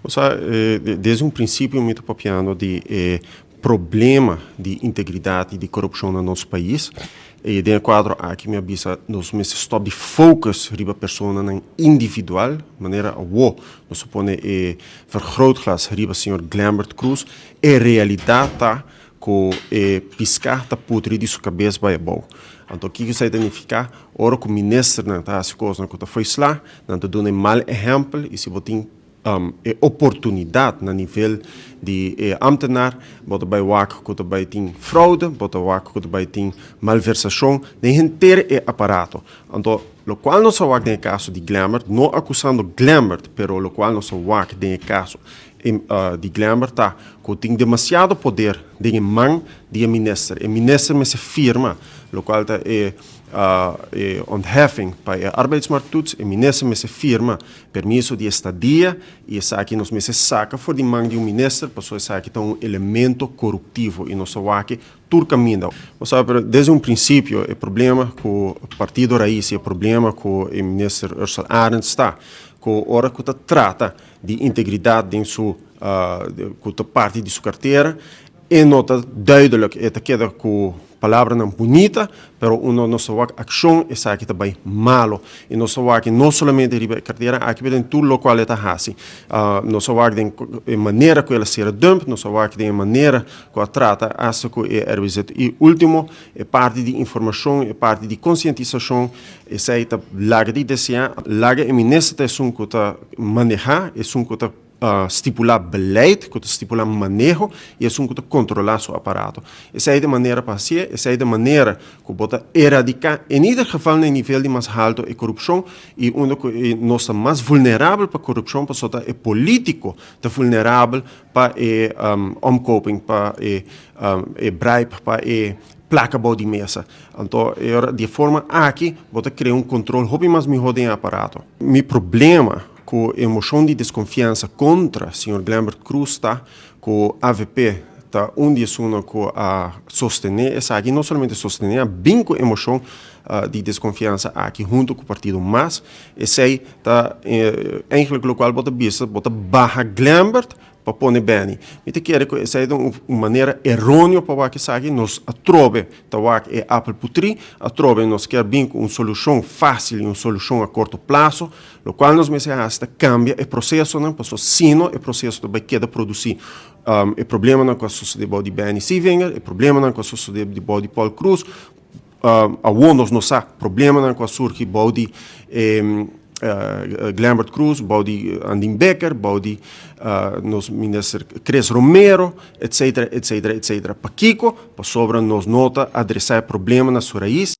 Osea, desde un prinsipio mi ta papiando di problema di integridat i di korupshon na nos pais. I den e kuadro aki mi a bisa nos mester stòp di focus riba personanan individual, manera awor nos a pone e vergrootglas riba señor Glenbert Croes. E realidat ta ku e piská ta putri di su kabes bai abou. Anto kiko esei ta nifiká? Ora ku ministernan ta hasi kosnan ku ta fo'i sla, nan ta duna e mal ehèmpel i si bo tin e oportunidat na nivel di e ambtenaar, bo ta bai wak ku ta bai tin fraude, bo ta wak ku ta bai tin malversashon den henter e aparato. Anto lokual nos a wak den e kaso di Glenbert, no akusando Glenbert, pero lokual nos a wak den e kaso di Glenbert ta ku tin demasiado poder den e man di e minister. E minister mester firma lokual ta e ontheffing pa e arbeidsmarkttoets, e minister mester firma permiso di estadia i esaki nos mester saka for di man di un minister pasobra esaki ta un elemento koruptivo i nos a wak tur kaminda. Bo sa, pero desde un prinsipio e problema ku Partido Raiz i e problema ku e minister Ursell Arends ta ku ora ku ta trata di integridat den su ku ta parti di su kartera e no ta duidelijk, e ta keda ku palabranan bunita, pero uno nos ta wak akshon esaki ta bai malo. I nos ta wak no solamente riba e kartera aki, pero den tur lokual e ta hasi. Nos a wak den e manera ku el a sera dump, nos a wak den e manera ku a trata asta ku e RWZ. I ultimo, e parti di informashon, e parti di konsientisashon, esei ta laga di deseá, laga e minister ta esun ku ta manehá, esun ku ta stipulá beleid, ku ta stipulá maneho i esun ku ta kontrolá su aparato. Esei ta e manera pa hasié, esei ta e manera ku bo ta eradiká, en ieder geval na e nivel di mas halto, e korupshon i unda ku nos ta mas vulnerabel pa korupshon pasobra ta e polítiko ta vulnerabel pa e omkoping, pa e bribe, pa e plaka bou di mesa. Anto e ora di e forma aki bo ta krea un kontrol hopi mas mihó den e aparato. Mi problema ku e moshon di deskonfiansa kontra señor Glenbert Croes ta ku avp ta un di esunnan ku a sostené esaki, no solamente sostené, a bin ku e moshon di deskonfiansa aki huntu ku partido mas. Esei ta eigenlijk lokual bo ta bisa, bo ta baha Glenbert pa pone Benny. Mi ta kere ku esei ta un manera eróneo pa wak esaki. Nos atrobe ta wak e apel putrí, atrobe nos kier bin ku un solushon fásil i un solushon a korto plaso. Lokual nos mester hasi ta kambia e prosesonan, pasobra sino e proseso ta bai keda produsí e problemanan ku a sosodé bou di Benny Sievinger, e problemanan ku a sosodé bou di Paul Croes. Awor nos no sa problemanan ku a surgi bou di Glenbert Croes, bou di Andin Bikker, bou di nos minister Chris Romero, etcetera, etcetera, etcetera. Pakiko? Pasobra nos no ta adresá e problema na su rais.